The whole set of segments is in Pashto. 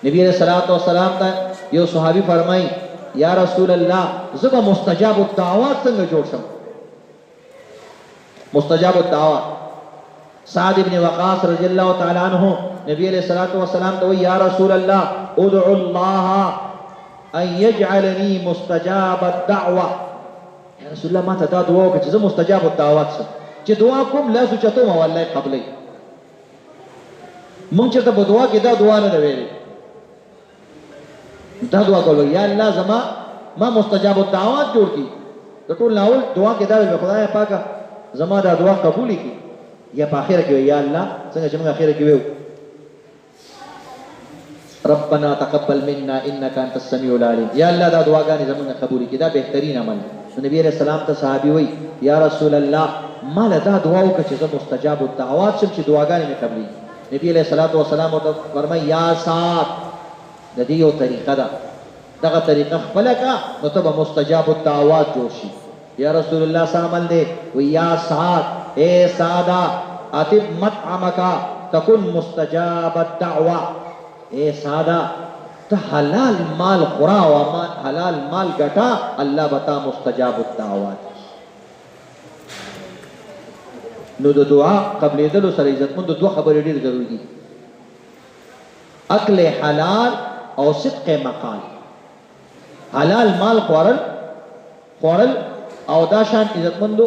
نبی علیه الصلوة والسلام ته یو صحابي فرمایي، یا رسول الله زه به مستجاب الدعوات څنګه جوړ شم؟ مستجاب الدعوات. سعد ابن وقاص رضی الله تعالی عنہ نبی علیه الصلوة والسلام ته وایي، یا رسول الله ادعو الله ان یجعلنی مستجاب الدعوه. یا رسول الله ما ته دا دعا وکړه چې زه مستجاب الدعوات شم، چې دعا کوم لاس اوچتوم او الله یې قبلوي. مونږ چېرته په دعا کې دا دعا نه ده ویلې. دا دعا کولو، یا الله زما ما مستجاب الدعوات جوړ کړي. د ټول نه اول دعا کې دا ویل، خدای پاکه زما دا دعا قبول کړي، یا په اخره کې یا الله څنګه چې موږ اخره کې ویو، ربنا تقبل منا انك انت السميع العليم، یا الله دا دعاګانې زمونږ قبول کړي. دا بهترین عمل. نو نبی علیه السلام ته صحابي وایي، یا رسول الله ما له دا دعا وکړه چې زه مستجاب الدعوات شم، چې دعاګانې مې قبلېږي. نبی علیه الصلاة والسلام ورته فرمایي، یا سعد د دې یو طریقه ده، دغه طریقه خپله کړه نو ته به مستجاب الدعوات جوړ شي. یا رسول الله څه عمل دی؟ وایي، یا سعد، ای سعده، اطب مطعمک تکن مستجاب الدعوه. ای سعده ته حلال مال خوره او حلال مال ګټه، الله به تا مستجاب الدعوات کړي. نو د دعا قبلېدلو سره عزتمندو دوه خبرې ډېر ضروري دي، اکل حلال او صدق مقال. حلال مال خوړل خوړل او دا شان عزتمندو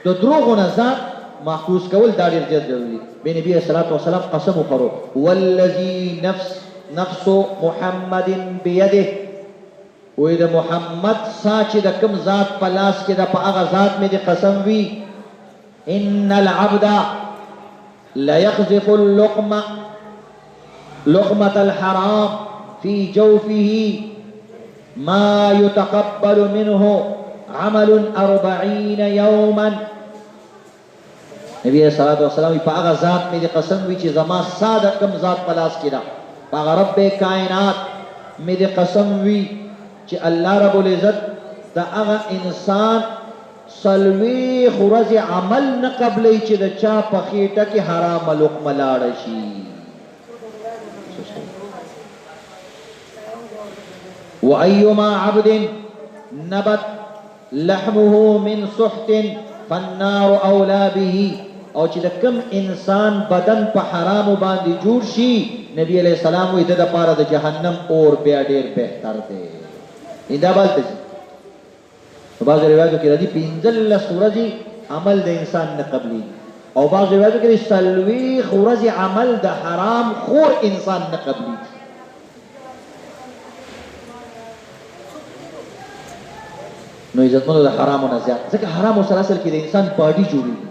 د دروغو نه ځان محفوظ کول، دا ډېر زیات ضروري دي. بیا نبی علیه الصلوة والسلام قسم وخورو، والذي نفس نفس محمد بيده، وایي د محمد ساه چې د کوم ذات په لاس کې ده په هغه ذات مې دې قسم وي، ان العبد ليقذف اللقمه لقمة الحرام في جوفه ما يتقبل منه عمل 40 يوما. نبی علیہ الصلوة والسلام په هغه ذات مې دې قسم وي چې زما ساه د کوم ذات په لاس کې ده، په هغه رب کائنات مې دې قسم وي چې الله رب العزت د هغه انسان 40 ورځې عمل نه قبلوي چې د چا په خېټه کې حرامه لقمه لاړه شي. وأيما عبد نبت لحمه من سحت فالنار اولی به. او چې د کوم انسان بدن په حرامو باندې جوړ شي، نبی علیه السلام وایي د ده دپاره د جهنم اور بیا ډېر بهتر دی. دا به هلته ځي. په بعضو روایتو کې راځي 15 ورځې عمل د انسان نه قبلېږي، او بعضو روایتو کې راځي 40 ورځې عمل د حرام خور انسان نه قبلېږي. نو عزتمنو د حرامو نه زیات، ځکه حرامو سره اصل کې د انسان باډي جوړېږي،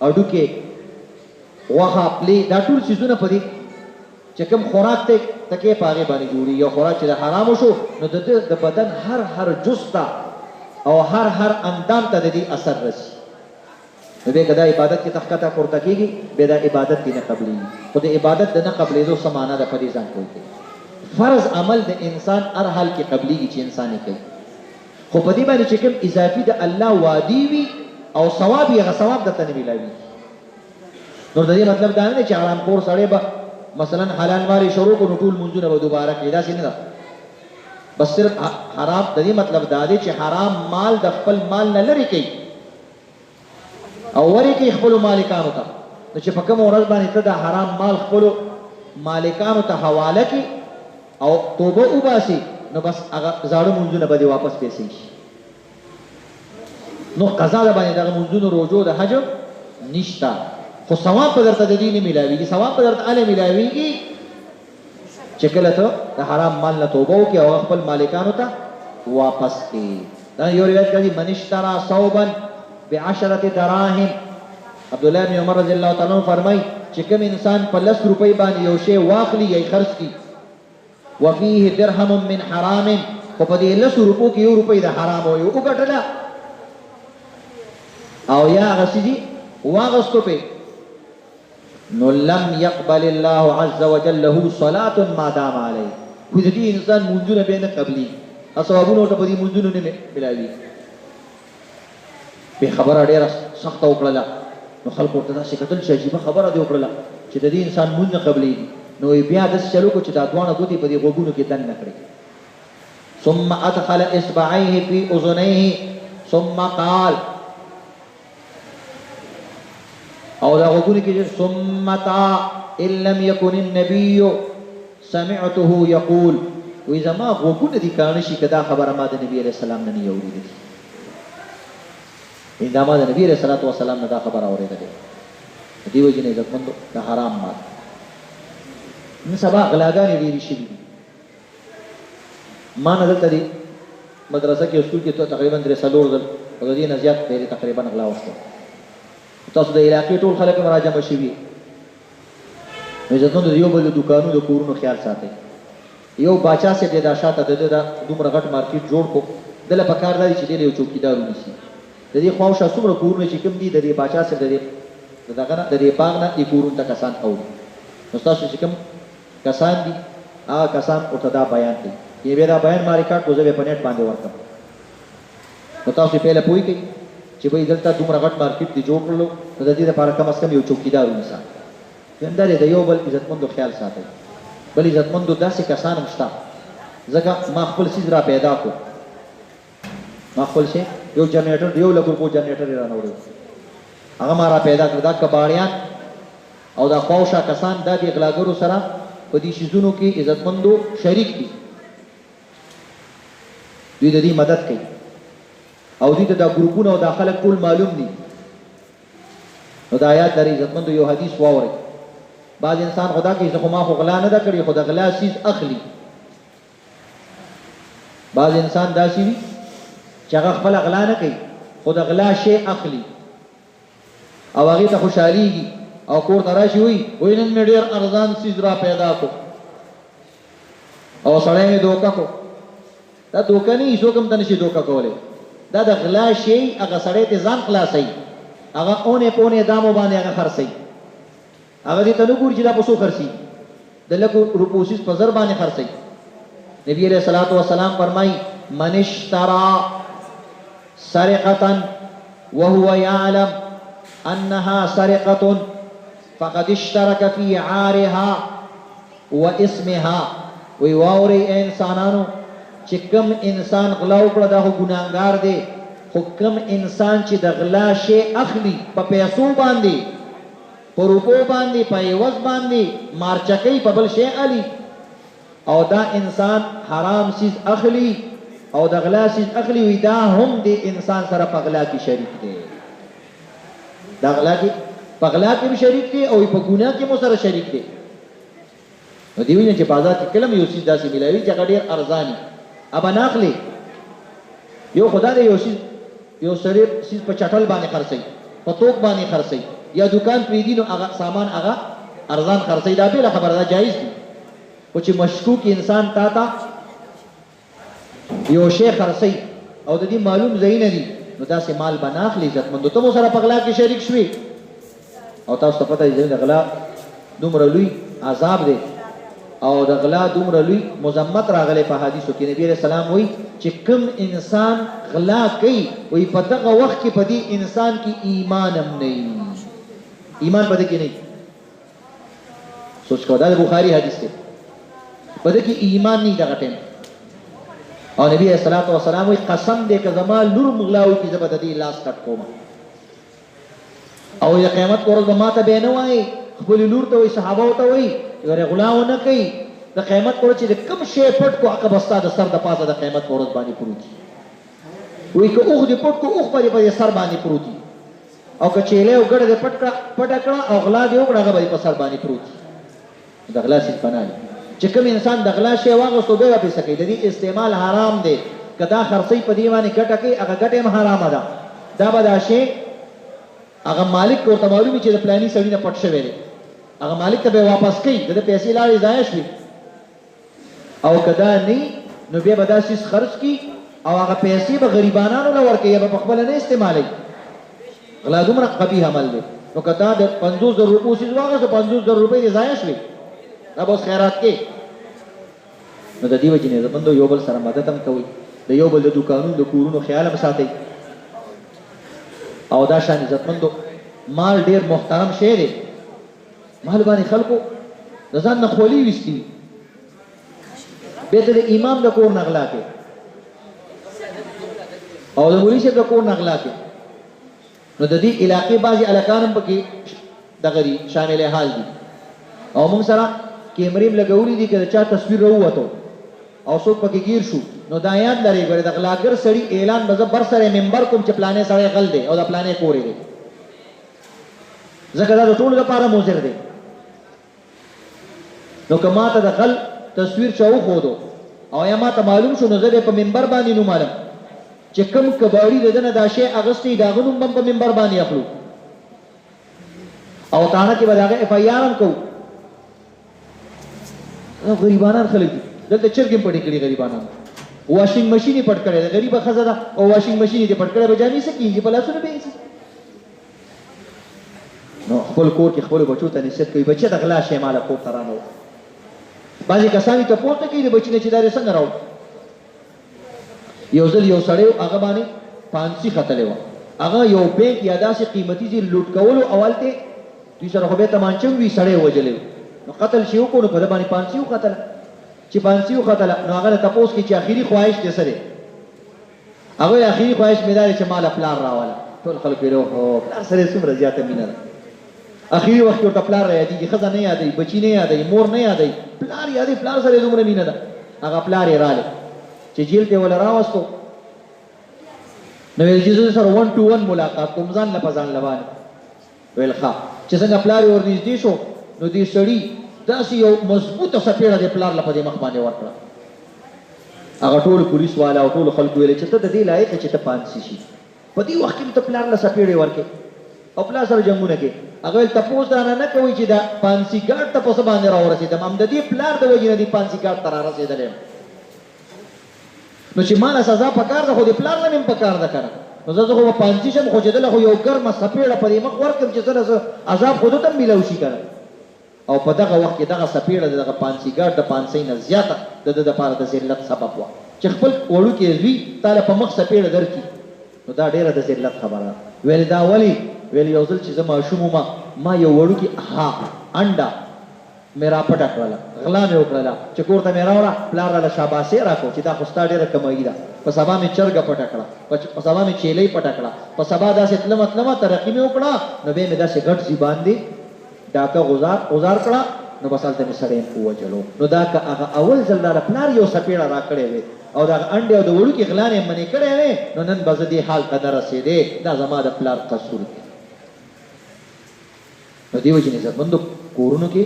هډوکې، غوښه، پلې، دا ټول څیزونه په دې چې کوم خوراک ته تکې په هغې باندې جوړېږي. یو خوراک چې د حرامو شو نو د ده د بدن هر هر جز ته او هر هر اندام ته د دې اثر رسي. نو بیا که دا عبادت کې ته ښکته پورته کېږي، بیا دا عبادت دې نه قبلېږي. خو د عبادت د نه قبلېدو څه معنا ده په دې ځان پوه کړئ. فرض عمل د انسان هر حال کې قبلېږي چې انسان یې کوي، خو په دې باندې چې کوم اضافي د الله وعدې وي او ثواب یې، هغه ثواب درته نه ملاوېږي. نور د دې مطلب دا نه دی چې حرام خور سړی به مثلا حلال مال یې شروع کړو نو ټول لمونځونه به دوباره کوي، داسې نه ده. بس صرف حرام د دې مطلب دا دی چې حرام مال د خپل مال نه لرې کوي او ورې کوي خپلو مالکانو ته. نو چې په کومه ورځ باندې ته د حرام مال خپلو مالکانو ته حواله کړې او توبه وباسې، نو بس هغه زاړه مونځونه به دې واپس پیسې شي. نو قضا د باندې دغه مونځونو، روژو، د حج نشته، خو ثواب به درته د دې نه ملاویږي. ثواب به درته هله ملاویږي چې کله ته د حرام مال نه توبه وکړې او خپل مالکانو ته واپس کړې. دا یو روایت کوي، من اشترى ثوبا بعشرة دراهم، عبد الله بن عمر رضی الله تعالی عنہ فرمایي چې کوم انسان په 10 روپۍ باندې یو شی واخلي یا خرڅ کړي، وفيه درهم من حرام، خو په دې 10 روپو کې 1 روپۍ د حرامو یې وګټله او یا هغه څه دي واغستو پې، نو لم يقبل الله عز وجل له صلاة ما دام عليه. خو د دې انسان مونځونه بیا نه قبلېږي، ثوابونه ورته په دې مونځونو نه ملاوېږي. بې خبره ډېره سخته وکړله، نو خلکو ورته داسې کتل چې عجیبه خبره دې وکړله چې د دې انسان مونځ نه قبلېږي. نو یې بیا داسې چل وکړو چې دا دواړه ګوتې په دې غوږونو کې دننه کړې. ثم ادخل اصبعيه في اذنيه ثم قال او دا غوږونو کې ثم تا ان لم يكن النبي سمعته يقول وی زما غوږونه دي کاڼه شي که دا خبره ما د نبی علیه السلام نه نه اورېدلې. یعنی دا ما د نبی علیه الصلوة والسلام نه دا خبره اورېدلې ده. دې وجې نه عزتمندو د حرام مال نن سبا غلاګانې ډېرې شوي دي. ما نه دلته دې مدرسه کې سکول کې تقریبا 3-4 ځل او د دې نه زیات پېرې تقریبا غلا وشوه. تاسو د علاقې ټول خلک هم راجمع شوي. نو عزتمندو د یو بل د دوکانونو د کورونو خیال ساتئ. یو باچا صیب دی دا شاته دده دا دومره غټ مارکیټ جوړ کړو ده له پکار دا دي چې دی له یو چوکیدار ونیسي ددې خواوشا څومره کورونه چې کوم دي ددې باچا صیب ددې ددغه نه ددې باغ نه دې کورونو ته کسان اوړي نو ستاسو چې کوم کسان دي هغه کسان ورته دا بیان کوي یعنی بیا دا بیان ما ریکارډ کړو زه به په نیټ باندې ورکړم نو تاسو یې پهله پوه کړئ چې بھئی دلته دومره غټ مارکیټ دې جوړ کړلو نو ددې لپاره کم از کم یو چوکیدار ونیسه. دویم دا دی د یو بل عزتمندو خیال ساتئ. بل عزتمندو داسې کسان هم شته ځکه ما خپل څیز را پیدا کړو ما خپل شی یو جنریټر د یو لک روپو جنریټر یې رانه وړی هغه ما را پیدا کړ. دا کباړیان او دا خواوشا کسان دا دې غلاګرو سره په دې شیزونو کې عزتمندو شریک دي. دوی د دې مدد کوي او دوی ته دا ګروپونه او دا خلک ټول معلوم دي. نو دا یاد لرئ عزتمندو یو حدیث واورئ. بعض انسان خو دا کوي زه خو ما خو غلا نه ده کړې خو د غلا څیز اخلي. بعض انسان داسې وي چې هغه خپله غلا نه کوي خو د غلا شی اخلي او هغې ته خوشحالېږي او کور ته راشي وایي وایي نن مې ډېر ارزان څیز را پیدا کړو او سړی مې دوکه کړو. دا دوکه نه وي، څوک هم ته نشي دوکه کولی. دا د غلا شی هغه سړی ترې ځان خلاصوي، هغه اونې پونې دامو باندې هغه خرڅوي، هغه دې ته نه ګوري چې دا په څو خرڅېږي، د لکو روپو څیز په زر باندې خرڅوي. نبی علیه الصلاة والسلام فرمایي من اشترا سرقة وهو يعلم انها سرقة فقد اشترك في عارها واسمها. وی واورئ ای انسانانو چې کوم انسان غلا وکړه دا خو ګناهګار دی، خو کوم انسان چې د غلا شی اخلي په پیسو باندې، په روپو باندې، په عوض باندې مارچه کوي، په بل شی اخلي او دا انسان حرام څیز اخلي او د غلا څیز اخلي، وی دا هم دې انسان سره په غلا کې شریک دی. دا غلا کې په غلا کې هم شریک دی او په ګناه کې مو سره شریک دی. نو دی ویني چې بازار کې کله یو څیز داسې ملاوي چې هغه ډېر ارزان وي ابه نه اخلي. یو خو دا دی یو څیز یو سړی څیز په چټل باندې خرڅوي، په توک باندې خرڅوي، یا دوکان پرېږدي نو هغه سامان هغه ارزان خرڅوي، دا بېله خبره ده، جایز دي. خو چې مشکوک انسان تا ته یو شی خرڅوي او د دې معلوم ځایونه دي نو داسې مال به نه اخلي. عزتمندو ته مو سره په غلا کې شریک شوي او تاسو ته پته دی چې د غلا دومره لوی عذاب دی او د غلا دومره لوی مذمت راغلی په حدیثو کې. نبی علیه السلام وایي چې کوم انسان غلا کوي وایي په دغه وخت کې په دې انسان کې ایمان هم نه وي، ایمان په دې کې نه وي. سوچ کوه، دا د بخاري حدیث دی، په دې کې ایمان نه دغه ټیم. او نبی علیه الصلاة والسلام وایي قسم دی که زما لور هم غلا وکړي زه به د دې لاس کټ کوم او د قیامت په ورځ به ما ته بیا نه وایي، خپلې لور ته وایي، صحابه ته وایي چې ورې غلا ونه کوي، د قیامت په ورځ چې د کوم شی پټ کړو هغه به ستا د سر د پاسه د قیامت په ورځ باندې پروت وي. وایي که اوښ دې پټ کړو اوښ به دې په دې سر باندې پروت وي، او که چیلې او ګډه دې پټه کړه او غلا دې وکړه هغه به دې په سر باندې پروت وي. د غلا څیز پناه دی چې کوم انسان د غلا شی واغوستو بیا به پرې څه کوي؟ د دې استعمال حرام دی، که دا خرڅوي په دې باندې ګټه کوي هغه ګټه هم حرامه ده. دا به دا شی هغه مالک که ورته معلوم وي چې د پلاني سړي نه پټ شوی دی هغه مالک ته به یې واپس کوي، د ده پیسې لاړې ضایع شوې. او که دا نه نو بیا به دا څیز خرڅ کړي او هغه پیسې به غریبانانو له ورکوي، یا به په خپله نه استعمالوي. غلا دومره قبیح عمل دی. نو که تا د 50 زرو روپو څیز واخیستو 50 زرو روپۍ دې ضایع شوې، دا به اوس خیرات کې. نو د دې وجې نه عزتمندو یو بل سره مدد هم کوئ، د یو بل د دوکانونو د کورونو خیال هم ساتئ. او دا شان عزتمندو مال ډېر محترم شی دی، مال باندې خلکو د ځان نه خولې ویستي وي، بیا ته د امام د کور نه غلا کوې او د مولوي صاحب د کور نه غلا کوې. نو د دې علاقې بعضې هلکان هم پکې دغه دي، شامل حال دي. او موږ سره کیمرې هم لګولې دي، که د چا تصویر راووتو او څوک پکې ګیر شو نو دا یاد لرئ، ګورې د غلاګر سړي اعلان به زه بر سره منبر کوم چې پلانی سړی غل دی او د پلانی کور یې دی، ځکه دا د ټولو لپاره مضر دی. نو که ماته د غل تصویر چا وښودو او یا ماته معلوم شو، نو زه به په منبر باندې نوم الم چې کوم کباړي د ده نه دا شی اغستی، د هغه نوم به هم په منبر باندې اخلو او تاڼه کې به د هغه اف آی آر هم کوو. غریبانان خلک دي، دلته چرګې هم پټې کړي غریبانان، واشنګ ماشین یې پټ کړی دی، غریبه ښځه ده او واشنګ ماشین یې پټ کړی، به جامې څه کېږي، په لاسونو به یې. نو خپل کور کې خپلو بچو ته نصیحت کوي، بچیه د غلا شی ماله کور ته رانه وړه. بعضې کسان یې تپوس نه کوي د بچي نه چې دا دې څنګه راوړ. یو ځل یو سړی و، هغه باندې پانسي ختلې وه، هغه یو بانک یا داسې قیمتي ځای لوټ کولو او هلته دوی سره خو بیا تمانچه هم وي، سړی یې وژلی و. نو قتل چې وکړو نو په ده باندې پانسي وختله. چې پانسي وختله نو هغه نه تپوس کوي چې اخري خواهش دې څه دی؟ هغه ویل اخري خواهش مې دا دی چې ماله پلار راوله. ټول خلک ویل اوهو پلار سره یې څومره زیاته مینه ده. اخري وخت کې ورته پلار را یادېږي، ښځه نه یادوي، بچي نه یادوي، مور نه یادوي، پلار یادوي، پلار سره یې دومره مینه ده. هغه پلار یې رالی چې جیل ته یې وله راوستو، نو ویل چې زه سره 1 ټو 1 ملاقات کوم، ځان له په ځان له باندې. ویل ښه. چې څنګه پلار یې ورنږدې شو نو دې سړي داسې یو مضبوطه څپېړه دې پلار له په دې مخ باندې ورکړه. هغه ټولو پولیس والا او ټولو خلکو ویل چې ته د دې لایق یې چې ته پانسي شي، په دې وخت کې هم ته پلار له څپېړې ورکې او پلار سره جنګونه کې. هغه ویل تپوس رانه نه کوئ چې دا پانسي ګارډ ته په څه باندې راورسېدم، هم د دې پلار د وجې نه دې پانسي ګارډ ته رارسېدلی یم. نو چې ماله سزا پکار ده خو دې پلار له مې هم پکار ده که نه، نو زه خو به پانسي شم، خو چې دله خو یو ګرمه څپېړه په دې مخ ورکړم چې څه نه څه عذاب خو ده ته هم میلاو شي که نه. او په دغه وخت کې دغه څپېړه د دغه پانسي ګارډ د پانسۍ نه زیاته د ده دپاره د ذلت سبب وه چې خپل وړوکی زوی تاله په مخ څپېړه درکړي، نو دا ډېره د ذلت خبره ده. ویل دا ولې؟ ویل یو ځل چې زه ماشوم وم ما یو وړوکی ها انډه مې راپټه کړله، غلا مې وکړله، چې کور ته مې راوړه پلار راله شاباسی راکړو چې دا خو ستا ډېره کمایي ده. په سبا مې چرګه پټه کړه، په سبا مې چیلۍ پټه کړه، په سبا داسې تلمه تلمه ترقي مې وکړه، نو بیا مې داسې غټ ځي باندې ډاکه غوزار غوزار کړه، نو بس هلته مې سړی هم ووژلو. نو دا که هغه اول ځل راله پلار یو څپېړه راکړی وی او د هغه انډې او د وړوکي غلا نه یې منې کړی وی نو نن به زه دې حال ته نه رسېدی، دا زما د پلار قصور دی. نو دې وجې نه عزتمندو کورونو کې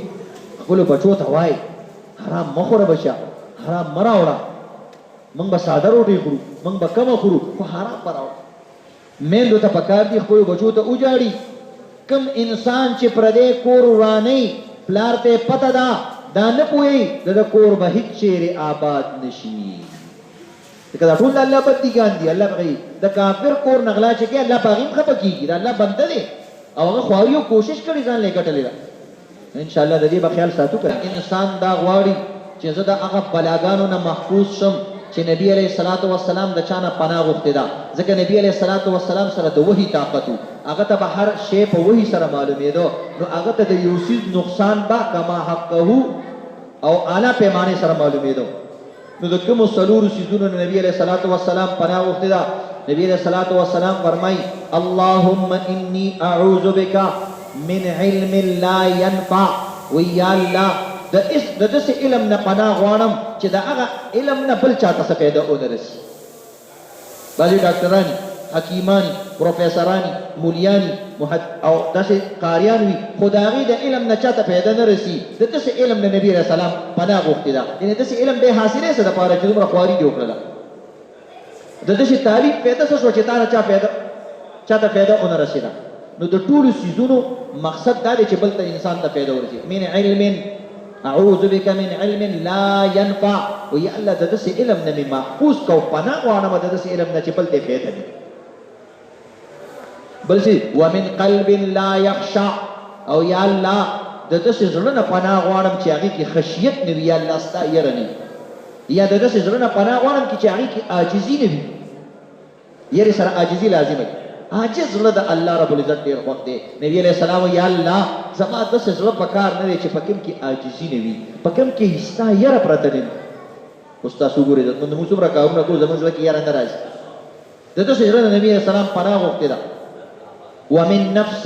خپلو بچو ته وایئ حرام مه خوره بچیا، حرام مه راوړه، موږ به ساده روټۍ خورو، موږ به کمه خورو، خو حرام مه راوړه. میندو ته پکار دي خپلو بچو ته وژاړي، کوم انسان چې پردی کور ورانوي پلار ته یې پته ده، دا نه پوهوي د ده کور به هیڅ چیرې آباد نه شي، ځکه دا ټول د الله بندګان دي. الله په د کافر کور نه غلا چې کوي الله په هغې هم خفه کېږي، د الله بنده دی او هغه خواري او کوشش کړي ځان له یې ګټلې ده. ان شاء الله د دې به خیال ساتو. که انسان دا غواړي چې زه د هغه بلاګانو نه محفوظ شم چې نبی علیه الصلاة والسلام د چا نه پناه غوښتې ده، ځکه نبی علیه الصلاة والسلام سره د وحی طاقت وو، هغه ته به هر شی په وحی سره معلومېده، نو هغه ته د یو څیز نقصان به کما حقه او اعلی پیمانې سره معلومېده. نو د کومو څلورو څیزونو نه نبی علیه الصلاة والسلام پناه غوښتې ده؟ نبی علیه الصلاة والسلام فرمایي، اللهم انی اعوذ بک من علم لا ينفع، وایي یا الله د اس د داسې علم نه پناه غواړم چې د هغه علم نه بل چاته څه فایده ونه رسي. بعضې ډاکټران، حکیمان، پروفیسران، مولیان، محد او داسې قاریان وي، خو د هغې د علم نه چاته فایده نه رسي. د داسې علم نه نبي علیه السلام پناه غوښتې ده، یعنې داسې علم به حاصلې څه دپاره چې دومره خواري دې وکړله، د داسې تعلیم فایده څه شوه چې تا نه چا فایده چاته فایده ونه رسېده. نو د ټولو څیزونو مقصد دا دی چې بل ته انسان ته فایده ورسي. من علم اعوذ بک من علم لا ينفع، وایي یا الله د داسې علم نه مې محفوظ کړه او پناه غواړم د داسې علم نه چې بل ته فایده نه. بل څه ومن قلب لا يخشع، او یا الله د داسې زړه نه پناه غواړم چې هغې کې خشیت نه وي، یا الله ستا یره نه وي، یا د داسې زړه نه پناه غواړم چې هغې کې عاجزي نه وي. یرې سره عاجزي لازمه وي. عاجز زړه د الله رب العزت ډېر خوښ دی. نبی علیه السلام یا الله زما داسې زړه په کار نه دی چې په کوم کې عاجزي نه وي، په کوم کې ستا یره پرته نه وي. اوس تاسو وګورئ عزتمندو، موږ څومره کارونه کوو، زموږ زړه کې یره نه راځي. د داسې زړه نه نبي علیه السلام پناه غوښتې ده. ومن نفس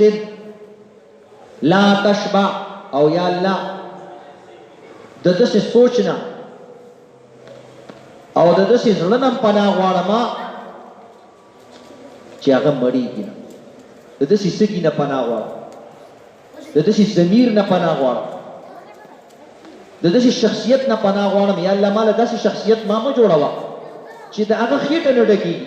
لا تشبع، او یا الله د داسې سوچ نه او د داسې زړه نه هم پناه غواړم چې هغه مړیږي نه. د داسې سږي نه پناه غواړم، د داسې ضمیر نه پناه غواړم، د داسې شخصیت نه پناه غواړم. یا الله ماله داسې شخصیت ما مه جوړوه چې د هغه خېټه نه ډکېږي.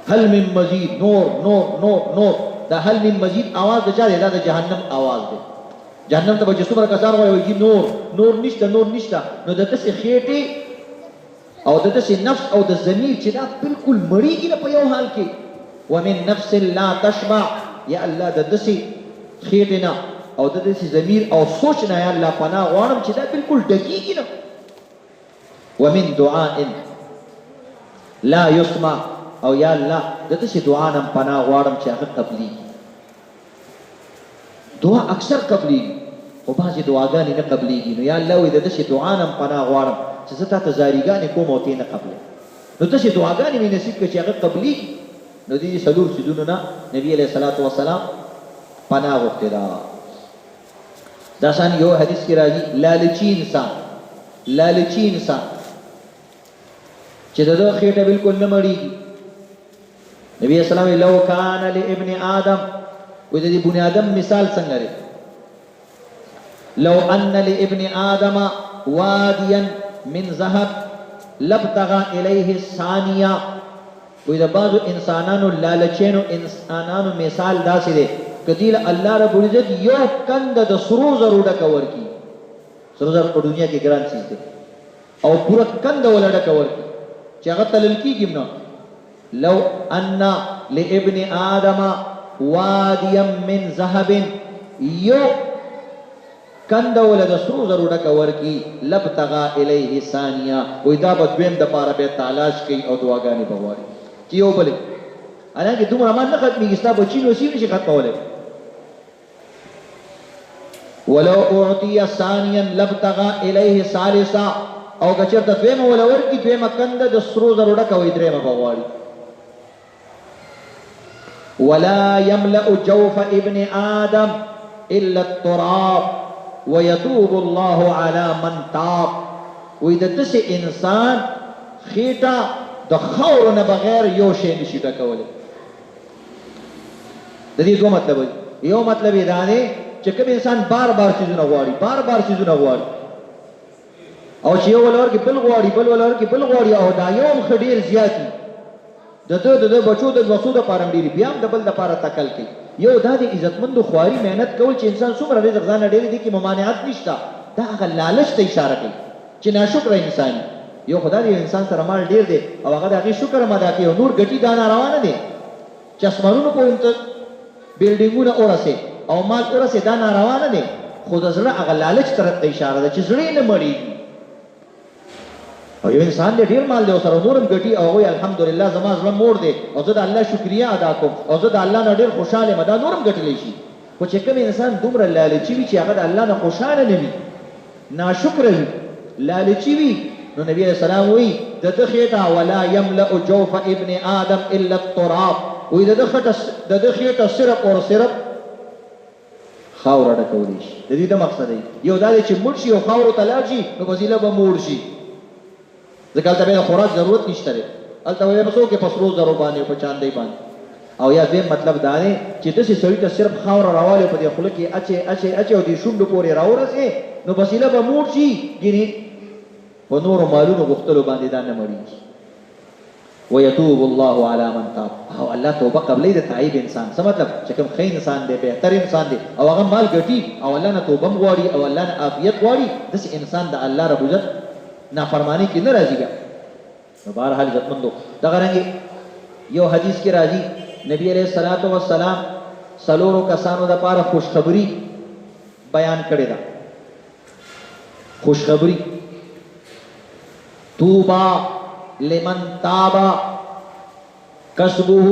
هل من مزید، نور نور نور نور. دا هل من مزید آواز د چا دی؟ دا د جهنم آواز دی. جهنم ته به چې څومره کسان غواړي وایي نور نور نشته، نور نشته. نو د داسې خېټې او د داسې نفس او د ضمیر چې دا بالکل مړیږي نه په یو حال کې. ومن نفس لا تشبع، یا الله د داسې خېټې نه او د داسې ضمیر او سوچ نه یا الله پناه غواړم چې دا بالکل ډکیږي نه. ومن دعاء لا يسمع، او یا الله د داسې دعا نه هم پناه غواړم چې هغه قبلیږي. دعا اکثر قبلیږي خو بعضې دعاګانې نه قبلیږي. نو یا الله وایي د داسې دعا نه هم پناه غواړم چې زه تا ته زاریګانې کوم او ته یې نه قبلې. نو داسې دعاګانې مې نصیب کړه چې هغه قبلیږي. نو دې څلور څیزونو نه نبي علیه الصلاة والسلام پناه غوښتې ده. دا شان یو حدیث کې راځي، لالچي انسان، لالچي انسان چې د ده خېټه بالکل نه مړېږي. نبی اسلام لو کان لابن آدم، وایي د دې بني آدم مثال څنګه دی؟ لو ان لابن آدم وادیا من ذهب لابتغى الیه الثانیه. وایي د بعضو انسانانو لالچینو انسانانو مثال داسې دی که دوی له الله رب العزت یو کنده د سرو زرو ډکه ورکړي، سرو زر په دنیا کې ګران څیز دی، او پوره کنده وله ډکه ورکړي چې هغه تلل کېږي هم نه. لو ان لابن آدم وادیا من ذهب، یو کنده وله د سرو زرو ډکه ورکړي، لابتغی الیه ثانیه، وایي دا به دویم دپاره بیا تالاش کوي او دعاګانې به غواړي چې یو بل، حالانکه دومره مال نه ختمېږي، ستا بچي نو سي نشي ختمولی. ولو اعطي ثانیا لابتغی الیه ثالثا، او که چېرته دویمه وله ورکړي، دویمه کنده د سرو زرو ډکه، وایي درېیمه به غواړي. ولا يملأ جوف ابن آدم إلا التراب ويتوب الله على من تاب. وایي د داسې انسان خېټه د خاورو نه بغیر یو شی نشي ډکولی. د دې دوه مطلب دي. یو مطلب یې دا دی چې کوم انسان بار بار څیزونه غواړي، بار بار څیزونه غواړي، او چې یو ولور کې بل غواړي، بل ولور کې بل غواړي، او دا یو هم ښه ډېر زیات وي، د ده د ده بچو د لوسو دپاره هم ډېر وي، بیا هم د بل دپاره تکل کوي. یو دا دی عزتمندو خواري محنت کول چې انسان څومره رزق ځانه ډېر دی، کې ممانعت نشته، دا هغه لالچ ته اشاره کوي چې ناشکره انسان وي. یو خو دا دی یو انسان سره مال ډېر دی او هغه د هغې شکر هم ادا کوي او نور ګټي، دا ناروا نه دی چې اسمانونو پورې ته بلډینګونه ورسې او مال ورسې، دا ناروا نه دی، خو د زړه هغه لالچ طرف ته اشاره ده چې زړه یې نه مړېږي. او یو انسان دی ډېر مال دی ورسره نور هم ګټي او هغوی الحمدلله زما زړه موړ دی او زه د الله شکریه ادا کوم او زه د الله نه ډېر خوشحال یم، دا نور هم ګټلی شي. خو چې کوم انسان دومره لالچي وي چې هغه د الله نه خوشحاله نه وي، ناشکره وي، لالچي وي، نو نبی علیه السلام وایي د ده خېټه ولا یملأ جوف ابن آدم الا التراب، وایي د ده خټه د ده خېټه صرف اور صرف خاوره ډکولی شي. د دې دا مقصد دی. یو دا دی چې مړ شي او خاورو ته لاړ شي نو وسیله به موړ شي، ځکه هلته بیا د خوراک ضرورت نشته دی، هلته به بیا په څو کې په سرو زرو باندې او په چاندۍ باندې. او یا دویم مطلب دا دی چې داسې سړي ته صرف خاوره راوالي او په دې خوله کې اچې اچې اچې او دې شونډو پورې راورسې نو وسیله به موړ شي، ګینې په نورو مالونو غوښتلو باندې دا نه مړېږي. ويتوب الله على من تاب، او الله توبه قبلوي د تائب انسان. څه مطلب؟ چې کوم ښه انسان دی، بهتر انسان دی او هغه مال ګټي او الله نه توبه هم غواړي او الله نه عافیت غواړي، داسې انسان د الله رب العزت نافرمانۍ کې نه راځي بیا. نو بهرحال عزتمندو دغه رنګ یو حدیث کې راځي نبی علیه الصلاة والسلام څلورو کسانو دپاره خوشخبري بیان کړې ده. خوشخبری، توبا لمن تاب کسبه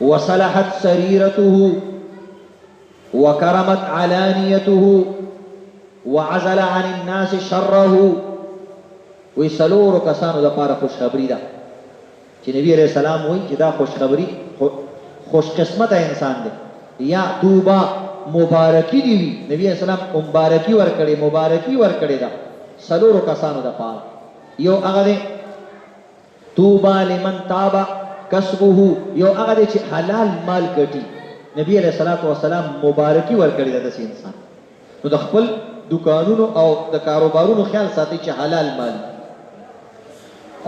وصلحت سریرته وکرمت علانیته وعزل عن الناس شره. وایي څلورو کسانو دپاره خوشخبري ده چې نبي علیه السلام وایي چې دا خوشخبري خوش قسمته انسان دی یا طوبی مبارکي دې وي. نبي علیه السلام مبارکي ورکړې، مبارکي ورکړې ده څلورو کسانو دپاره. یو هغه دی طوبی لمن طاب کسبه، یو هغه دی چې حلال مال ګټي. نبی علیه الصلاة والسلام مبارکي ورکړې ده داسې انسان. نو د خپل دوکانونو او د کاروبارونو خیال ساتئ چې حلال مال وي.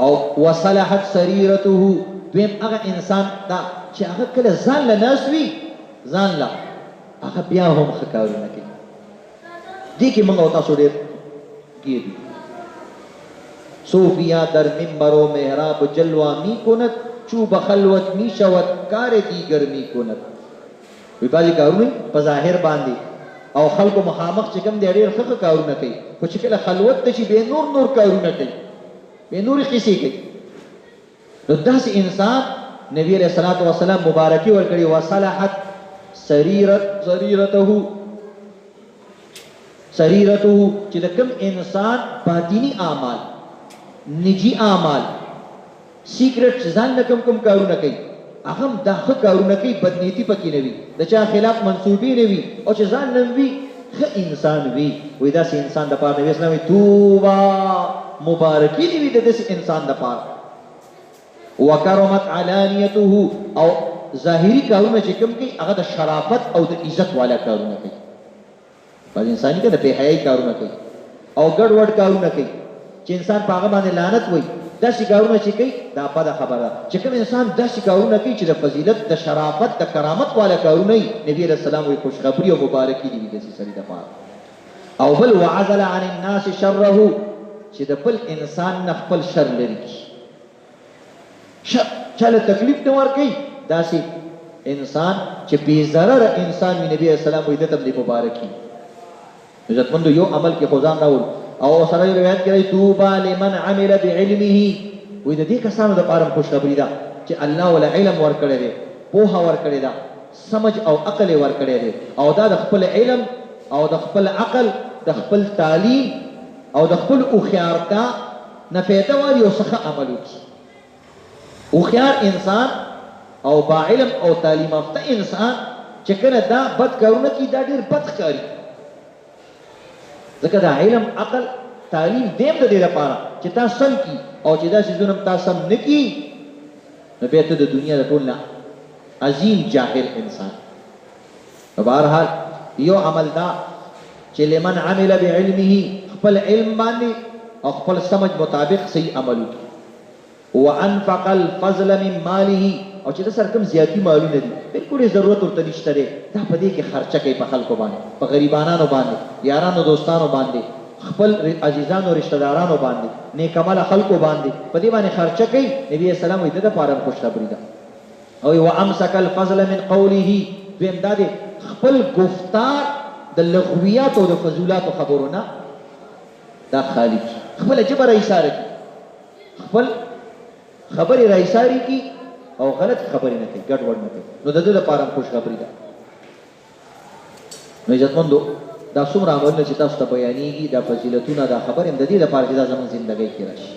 او وصلحت سریرته، دویم هغه انسان دا چې هغه کله ځان له ناست وي، ځان له هغه بیا هم ښه کارونه کوي. دې کې موږ او تاسو ډېر ګیر یو. صوفیا در منبر و محراب جلوه می کند، چو بخلوت می شود کار دیگر می کند. وی بعضې کارونه په ظاهر باندې او خلکو مخامخ چې کوم دی ډېر ښه ښه کارونه کوي، خو چې کله خلوت ته شي بیا نور نور کارونه کوي، بیا نورې قصې کوي. نو داسې انسان نبی علیه الصلاة والسلام مبارکي ورکړې، وصلحت سریرته، سریرته چې د کوم انسان باطینی اعمال، نجی اعمال، سیکرټ چې ځان له کوم کوم کارونه کوي، هغه هم دا ښه کارونه کوي، بدنیتي پکې نه وي، د چا خلاف منصوبې نه وي، او چې ځان نه وي ښه انسان وي. وایي داسې انسان دپاره نبی اسلام وایي طوبی مبارکي دې وي د داسې انسان دپاره. وکرمت علانیته، او ظاهري کارونه چې کوم کوي هغه د شرافت او د عزت والا کارونه کوي. بعض انساني که د بې حیايي کارونه کوي او ګډ وډ کارونه کوي چې انسان په هغه باندې لعنت وایي، داسې کارونه چې کوي دا بده خبره ده. چې کوم انسان داسې کارونه کوي چې د فضیلت، د شرافت، د کرامت والا کارونه وي، نبی علیه السلام وایي خوشخبري او مبارکي دې وي داسې سړي دپاره. او بل وعزل عن الناس شره، چې د بل انسان نه خپل شر لرې کړي، شر چاله تکلیف نه ورکوي، داسې انسان چې بې ضرره انسان وي، نبی علیه السلام وایي ده ته هم دې مبارکي. عزتمندو یو عمل کې خو ځان راوړو. او سره یو روایت کې راځي طوبی لمن عمل بعلمه، وایي د دې کسانو دپاره هم خوشخبري ده چې الله وله علم ورکړی دی، پوهه ورکړې ده، سمج او عقل یې ورکړی دی، او دا د خپل علم او د خپل عقل، د خپل تعلیم او د خپل هوښیارتیا نه فایده والي او څه ښه عمل وکړي. هوښیار انسان او با علم او تعلیم یافته انسان چې کله دا بد کارونه کوي دا ډېر بد ښکاري، ځکه دا علم، عقل، تعلیم دی هم د دې لپاره چې تا سم کړي، او چې دا څیزونه هم تا سم نه کړي نو بیا ته د دنیا د ټول نه عظیم جاهل انسان. نو بهرحال یو عمل دا چې لمن عمل بعلمه، خپل علم باندې او خپل سمج مطابق صحیح عمل وکړي. وانفق الفضل من ماله، او چې د سره کوم زیاتی مالونه دي بالکل یې ضرورت ورته نشته دی، دا په دې کې خرچه کوي په خلکو باندې، په غریبانانو باندې، یارانو دوستانو باندې، خپل عزیزانو رشته دارانو باندې، نیک عمله خلکو باندې، په دې باندې خرچه کوي. نبی علیه السلام وایي د ده دپاره هم خوشخبري ده. او وامسک الفضل من قوله، دویم دا دی خپل ګفتار د لغویاتو او د فضولاتو خبرو نه دا خالي کړي، خپله ژبه را ایساره کړي، خپل خبرې را ایسارې کړي او غلط خبرې نه کوي، ګډ وډ نه کوي، نو د ده لپاره هم خوشخبري ده. نو عزتمندو دا څومره عملونه چې تاسو ته بیانېږي، دا فضیلتونه، دا خبرې هم د دې لپاره چې دا زموږ زندګۍ کې راشي،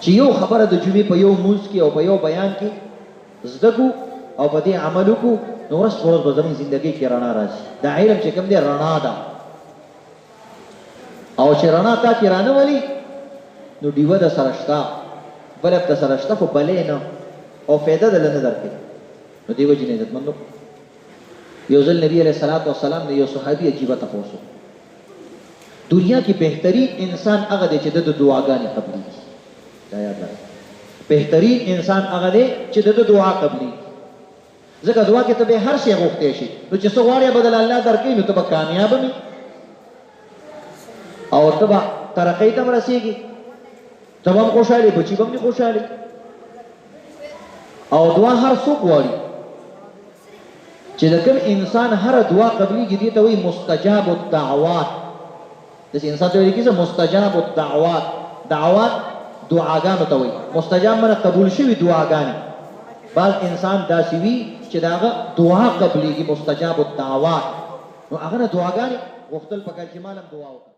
چې یو خبره د جمعې په یو مونځ کې او په یو بیان کې زده کړو او په دې عمل وکړو، نو ورځ په ورځ به زموږ زندګۍ کې رڼا راځي. دا علم چې کوم دی رڼا ده، او چې رڼا تا کې رانه ولي نو ډیوه د سره شته، بلب د سره شته، خو بلې نه او فایده دله نه درکوي. نو دې وجې نه عزتمندو یو ځل نبی علیه الصلاة والسلام نه یو صحابي عجیبه تپوس وکړو، دنیا کې بهترین انسان هغه دی چې د ده دعاګانې قبلېږي. دا یاد لرئ، بهترین انسان هغه دی چې د ده دعا قبلېږي، ځکه دعا کې ته به هر شی غوښتی شي، نو چې څه غواړې به دله الله درکوي، نو ته به کامیاب هم او ته به ترقۍ ته هم رسېږي، ته به هم خوشحاله، بچي به هم دې خوشحاله. او دعا هر څوک غواړي چې د کوم انسان هره دعا قبلېږي، دې ته وایي مستجاب الدعوات. داسې انسان ته ویل کېږي مستجاب الدعوات. دعوات دعاګانو ته وایي، مستجاب معنی قبول شوي دعاګانې. بعض انسان داسې وي چې د هغه دعا قبلېږي، مستجاب الدعوات، نو هغه نه دعاګانې غوښتل پکار چې مال هم دعا وکړه.